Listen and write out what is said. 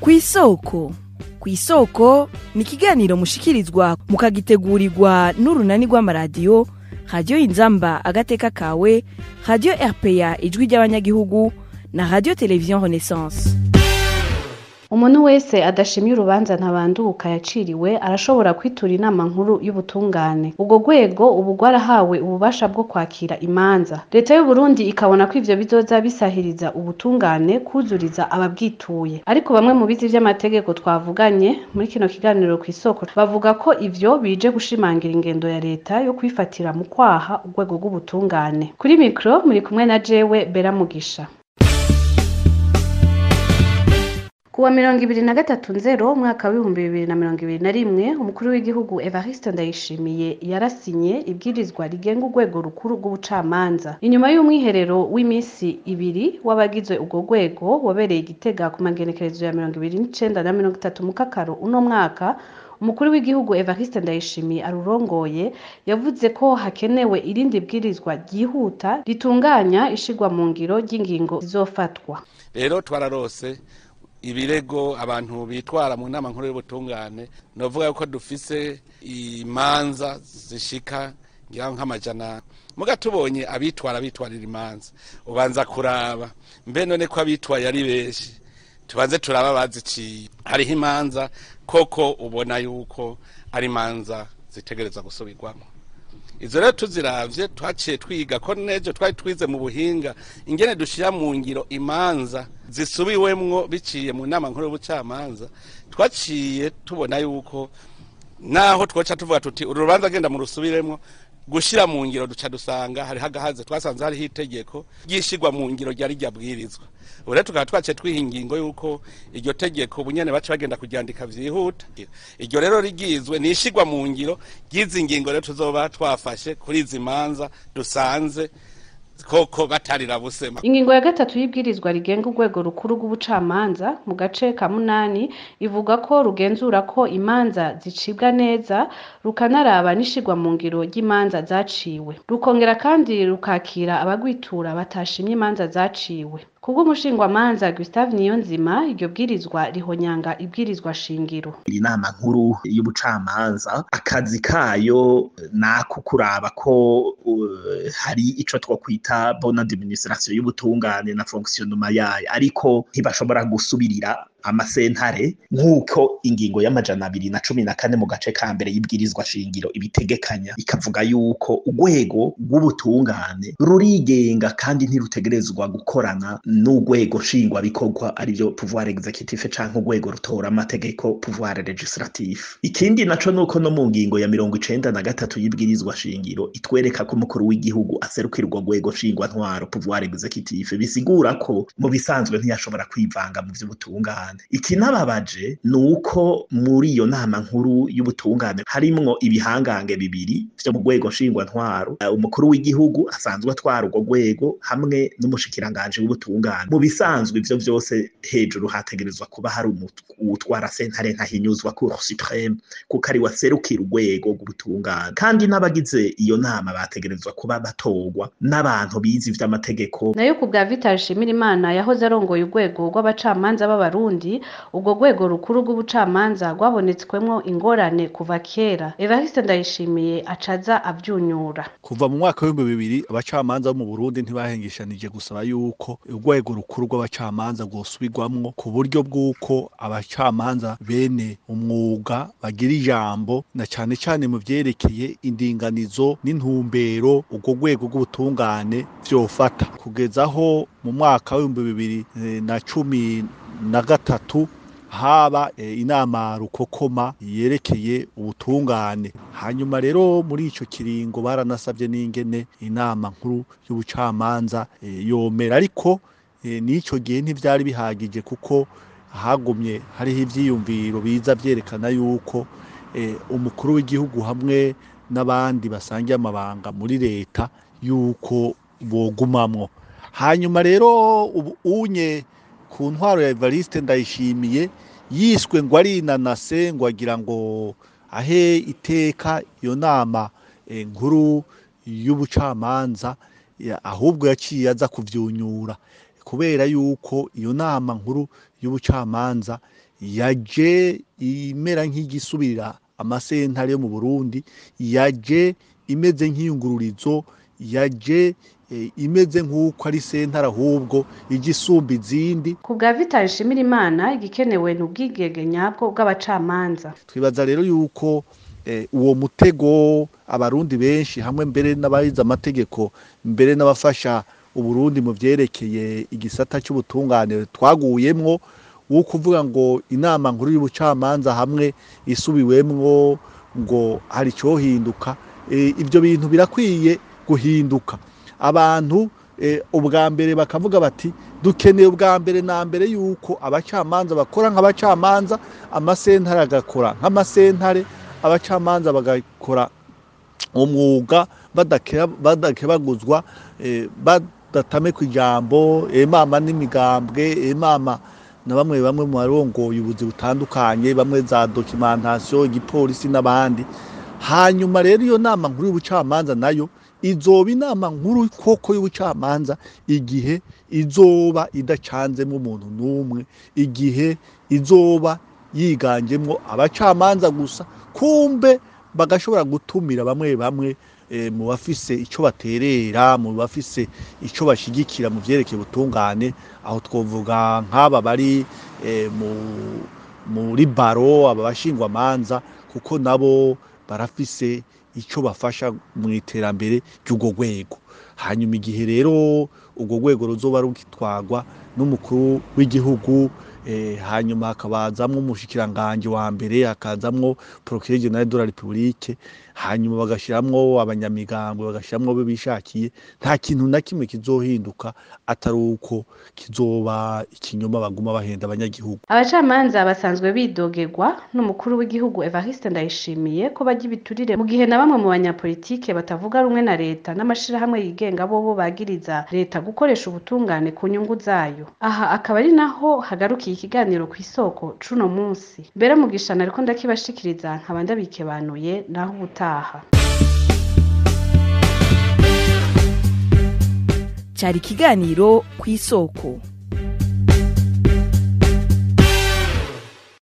Kw'isoko. Kw'isoko ni ikiganiro mushikirizwa mukagitegurirwa n'urunani rw'amaradiyo Radiyo Inzamba Agateka Kawe, Radiyo RPA Ijwi ry'Abanyagihugu na Radiyo Televiziyo Renaissance. Umuntu wese adashimye urubanza ntabanduka yaciriwe arashobora kwitura Inama Nkuru y'Ubutungane. Urwo rwego ubu rwarahawe ububasha bwo kwakira imanza. Leta y'Uburundi ikabona ko ivyo bizoza bisahiriza ubutungane kwuzuriza ababwituye. Ariko bamwe mu bize ivy'amategeko twavuganye muri kino kiganiro Kw'isoko bavuga ko ivyo bije gushimangira ingendo ya leta yo kwifatira mu kwaha urwego rw'ubutungane. Kuri mikro muri kumwe na jewe Bera Mugisha. Kuwa 23 nzero umwaka w'2021, umukuru w'igihugu Evariste Ndayishimiye yarasinye ibwirizwa rigenga urwego rukuru rw'ubucamanza. Inyuma y'umwiherero w'iminsi 2 w'abagize urwo rwego wabereye Igitega ku magenekerezo ya 29 na 30 Mukakaro uno mwaka, umukuru w'igihugu Evariste Ndayishimiye arurongoye yavuze ko hakenewe irindi bwirizwa ryihuta ritunganya ishirwa mu ngiro ry'ingingo zizofatwa. Rero twararose ibirego, abantu bitwara mu Nama Nkuru y'Ubutungane. Novuga yuko dufise imanza zishika ngira nk'amajana. Muga tubonye abitwara bitwarira imanza, ubanza kuraba mbe none ko abitwaye ari benshi, tubanze turaba baziciye. Hariho imanza koko ubona yuko ari imanza zitegereza gusubirwamo. Izo rero tuziravye, twaciye twiga ko nejo twari twize mu buhinga ingene dushira mu ngiro imanza zisubiwemwo biciye mu Nama Nkuru y'Ubucamanza. Twaciye tubona yuko naho twoca tuvuga tuti uru rubanza genda mu rusubiremwo, gushira mu ngiro duca dusanga hari hagahaze. Twasanze hariho itegeko ryishirwa mu ngiro ryari ryabwirizwa. Ubu rero tukaba twaciye twiha ingingo yuko iryo tegeko ubunyene baca bagenda kuryandika vyihuta. Iryo rero rigizwe nishirwa mu ngiro ry'izi ngingo rero tuzoba twafashe kuri izi manza dusanze koko batarira busema. Ingingo ya 3 y'ibwirizwa rigenga urwego rukuru rw'ubucamanza, mu gace ka 8, ivuga ko rugenzura ko imanza zicibwa neza, rukanaraba n'ishirwa mu ngiro ry'imanza zaciwe. Rukongera kandi rukakira abagwitura batashimye imanza zaciwe. Kubw'umushingwamanza Gustave Niyonzima, iryo bwirizwa rihonyanga ibwirizwa shingiro. Inama Nkuru y'Ubucamanza akazi kayo nako kuraba ko hari ico twokwita bonne administration y'ubutungane na fonctionnement yayo, ariko ntibashobora gusubirira amasentare nk'uko ingingo ya 214 mu gace ka mbere y'ibwirizwa shingiro ibitegekanya, ikavuga yuko urwego rw'ubutungane rurigenga kandi ntirutegerezwa gukorana n'urwego nshingwabikorwa, arivyo pouvoir exécutif, canke urwego rutora amategeko, pouvoir législatif. Ikindi naco nuko no mu ngingo ya 93 y'ibwirizwa shingiro itwereka ko umukuru w'igihugu aserukira urwo rwego nshingwantwaro, pouvoir exécutif, bisigura ko mu bisanzwe ntiyashobora kwivanga mu vy'ubutungane. Ikinababaje ni uko muri iyo Nama Nkuru y'Ubutungane harimwo ibihangange bibiri vyo mu rwego nshingwantwaro, umukuru w'igihugu asanzwe atwara urwo rwego hamwe n'umushikiranganji w'ubutungane. Mu bisanzwe ivyo vyose hejuru hategerezwa kuba hari uwutwara sentare ntahinyuzwa, Cour suprême, kuko ari waserukira urwego rw'ubutungane. Kandi n'abagize iyo nama bategerezwa kuba batorwa n'abantu bize ivy'amategeko. Nayo ku bwa Vital Nshimirimana yahoze arongoye urwego rw'abacamanza b'Abarundi, urwo rwego rukuru rw'ubucamanza rwabonetswemwo ingorane kuva kera. Evariste Ndayishimiye acaza avyunyura. Kuva mu mwaka w'2000 abacamanza bo mu Burundi ntibahengeshanije gusaba yuko urwego rukuru rw'abacamanza rwosubirwamwo, ku buryo bw'uko abacamanza bene umwuga bagira ijambo, na cane cane mu vyerekeye indinganizo n'intumbero urwo rwego rw'ubutungane vyofata. Kugeza aho mu mwaka w'2013 haba inama rukokoma yerekeye ubutungane. Hanyuma rero muri ico kiringo baranasabye n'ingene Inama Nkuru y'Ubucamanza yomera, ariko n'ico gihe ntivyari bihagije, kuko hagumye hariho ivyiyumviro biza vyerekana yuko umukuru w'igihugu hamwe n'abandi basangiye amabanga muri leta yuko bogumamwo. Hanyuma rero ubu unye ku ntwaro ya Evariste Ndayishimiye yiswe ngo arinanase, ngo agira ngo ahe iteka iyo Nama Nkuru y'Ubucamanza, ahubwo yaciye aza kuvyunyura, kubera yuko iyo Nama Nkuru y'Ubucamanza Yaje imera nk'igisubirira amasentare yo mu Burundi, yaje imeze nk'iyungururizo, yaje imeze nk'uko ari sentare ahubwo igisumba izindi. Ku bwa Vital Nshimirimana, igikenewe ni ubwigenge nyabwo bw'abacamanza. Twibaza rero yuko uwo mutego abarundi benshi hamwe mbere n'abahize amategeko, mbere n'abafasha Uburundi mu vyerekeye igisata c'ubutungane twaguyemwo, wo kuvuga ngo inama nkuru y'ubucamanza hamwe isubiwemwo ngo hari icohinduka, ivyo bintu birakwiye guhinduka. Abantu ubwa mbere bakavuga bati dukeneye ubwa mbere na mbere yuko abacamanza bakora nk'abacamanza, amasentare agakora nk'amasentare, abacamanza bagakora umwuga badakebaguzwa, badatame ku ijambo emama n'imigambwe, emama na bamwe bamwe mu barongoye ubuzi butandukanye, bamwe za documentation, igipolisi n'abandi. Hanyuma rero iyo nama nkuru y'ubucamanza nayo izoba inama nkuru koko y'ubucamanza igihe izoba idacanzemwo umuntu n'umwe, igihe izoba yiganjemwo abacamanza gusa, kumbe bagashobora gutumira bamwe bamwe mu bafise ico baterera, mu bafise ico bashigikira mu vyerekeye ubutungane. Aho twovuga nk'aba bari muri baro, aba bashingwamanza, kuko nabo barafise ico bafasha mu iterambere ry'urwo rwego. Hanyuma igihe rero urwo rwego ruzoba rugitwarwa n'umukuru w'igihugu, hanyuma hakabazamwo umushikiranganji wa mbere, hakazamwo procureur general de la République, hanyuma bagashiramwo abanyamigambwe, bagashiramwo abo bishakiye, nta kintu na kimwe kizohinduka atari uko kizoba ikinyoma baguma bahenda abanyagihugu. Abacamanza basanzwe bidogerwa n'umukuru w'igihugu Evariste Ndayishimiye ko barya ibiturire, mu gihe na bamwe mu banyapolitike batavuga rumwe na leta n'amashirahamwe yigenga bobo bagiriza leta gukoresha ubutungane ku nyungu zayo. Aha akaba ari naho hagarukiye ikiganiro ku isoko cuno munsi. Mbere Mugisha nariko ndakibashikiriza, nkaba ndabikebanuye, naho ubutaha. Cari ikiganiro ku isoko.